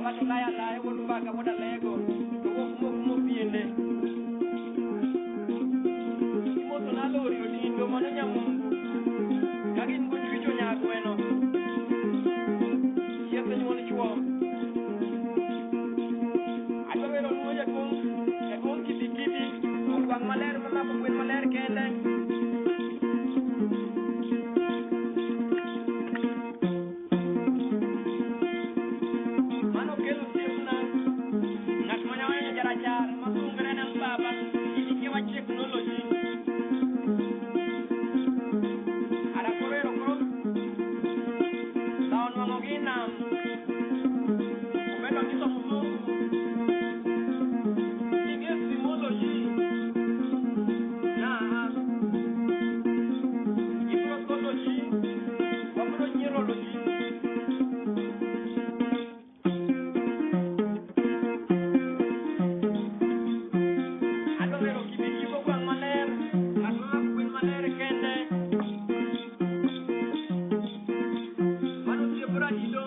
Baba to laya laya wuod Mbaka wuod Alego to wuok mokumo piende. Imoso na lori odindo mano nyamungu. Ka gin gochwicho nyagweno. Chieth nyuol chuo. Adwa wero nuo jaduong' jaduong' kidikidi ogwang' maler mamako gwen maler kende. Mano kelo osiepna ng'at ma nyawenyo jarachar masungre ne baba in wach teknoloji. Ara koro ero koro sawa nwang'o gi nam. Omedo nyiso mzungu. Ing'e simoloji. Na ibiro soloji. Wabiro nyieroloji. Adwa wero kibigi gogwang' maler, ng'at ma gwen maler kende. Mano osiep radido.